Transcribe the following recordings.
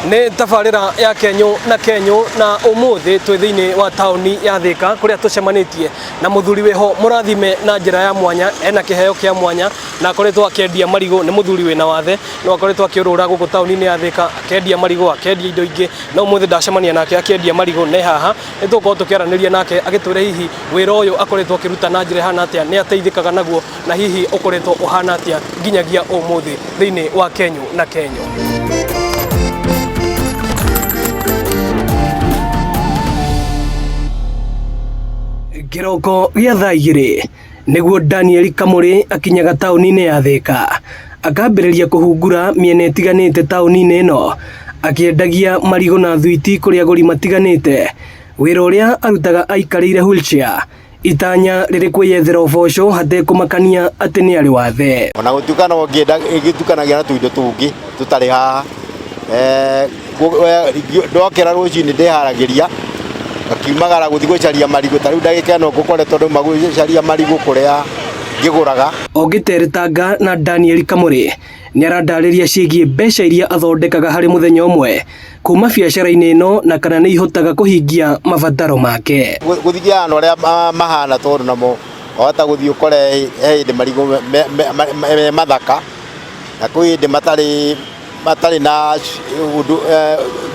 Nĩ tabarĩra ya Kenyũ na Kenyũ, na ũmũthĩ twĩ thĩinĩ wa taũni ya Thĩka kũrĩa tũcemanĩtie na mũthuri wĩho mũrathime na njĩra ya mwanya. Ena kĩheo kĩa mwanya na akoretwo akĩendia marigũ. Nĩ mũthuri wĩna wathe, no akoretwo akĩũrũra gũkũ taũni-inĩ ya Thĩka akĩendia marigũ, akĩendia indo ingĩ, no ũmũthĩ ndacemania nake akĩendia marigũ. Ne haha nĩ tũgũkorwo tũkĩaranĩria nake agĩtwĩre hihi wĩra ũyũ akoretwo akĩruta na njĩra ĩhana atĩa, nĩ ateithĩkaga naguo, na hihi ũkoretwo ũhana atĩa nginyagia ũmũthĩ thĩinĩ wa Kenyũ na Kenyũ. Kĩroko gĩa thaa 2 nĩguo Daniel Kamũrĩ akinyaga taũni-inĩ ya Thĩka, akambĩrĩria kũhungura mĩena ĩtiganĩte taũni-inĩ ĩno akĩendagia marigũ na thwiti kũrĩ agũri matiganĩte. Wĩra ũrĩa arutaga aikarĩire wheelchair, itanya rĩrĩ kwĩyethera ũboco hatekũmakania atĩ nĩ arĩ wathe. Ona gũtuĩka no ngĩenda gĩtukanagia na tũindo tũngĩ tũtarĩ haha, ndokĩra rũcinĩ ndĩharagĩria ngakiumagara gũthiĩ gũcaria marigũ. Ta rĩu ndagĩka ĩno ngũkoretwo ndauma gũcaria marigũ kũrĩa ngĩgũraga. Ũngĩteretanga na Daniel Kamũrĩ nĩ aradarĩria ciĩgiĩ mbeca iria athondekaga harĩ mũthenya ũmwe kuma biacara-inĩ ĩno na kana nĩ ihotaga kũhingia mabataro make. Gũthiaga na ũrĩa mahana, tondũ namo wahota gũthiĩ ũkore he hĩndĩ marigũ me mathaka na kwĩ hĩndĩ matarĩ na ũndũ,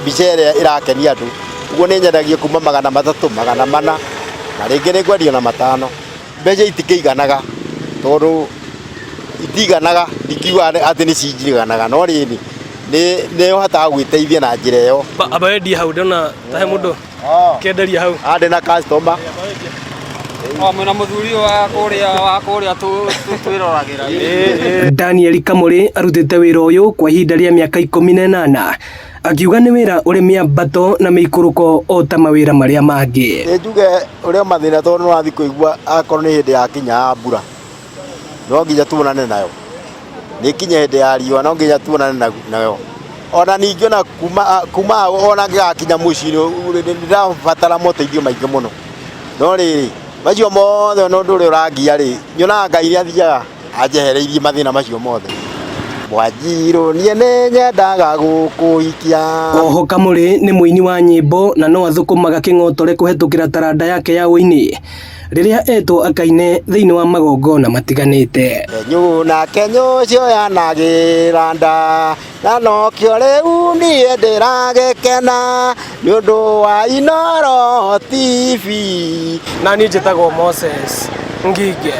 mbica ĩrĩa ĩrakenia andũ. Ũguo nĩ nyendagia kuma 300, 400, na rĩngĩ nĩ ngwendia na 5. Mbeca itikĩiganaga, tondũ itiganaga, ndingiuga atĩ nĩ cinjiganaga, no rĩrĩ nĩ ũhotaga gwĩteithia na njĩra ĩyo. Amba wendie hau, ndona ta he mũndũ kĩenderia hau. Ndĩ na customer. O mwena mũthuri ũyũ wa kũrĩa twĩroragĩra. Daniel Kamũrĩ arutĩte wĩra ũyũ kwa ihinda rĩa mĩaka 18, akiuga nĩ wĩra ũrĩ mĩambato na mĩikũrũko o ta mawĩra marĩa mangĩ. Ĩ njuge ũrĩa mathĩna, tondũ nĩ ũrathiĩ kũigua akorwo nĩ hĩndĩ ya kinya ya mbura no nginya tuonane nayo, nĩ kinya hĩndĩ ya riũa no nginya tuonane nayo. Ona ningĩ ona kuma hau ona ngĩgakinya mũciĩ nĩ ndĩrabatara moteithio maingĩ mũno, no rĩrĩ macio mothe ona ũndũ ũrĩa ũrangia rĩ, nyonaga Ngai nĩ athiaga anjehereirie mathĩna macio mothe. Mwanjirũ, niĩ nĩ nyendaga gũkũhikia. Oho Kamũrĩ nĩ mũini wa nyĩmbo na no athũkũmaga kĩng'otore kũhetũkĩra taranda yake ya ũini rĩrĩa etwo akaine thĩinĩ wa magongona matiganĩte. Kenyũ na kenyũ cioyanagĩra nda, na nokĩo rĩu niĩ ndĩragĩkena nĩ ũndũ wa Inooro TV. Na niĩ njĩtagwo Moses Ngige.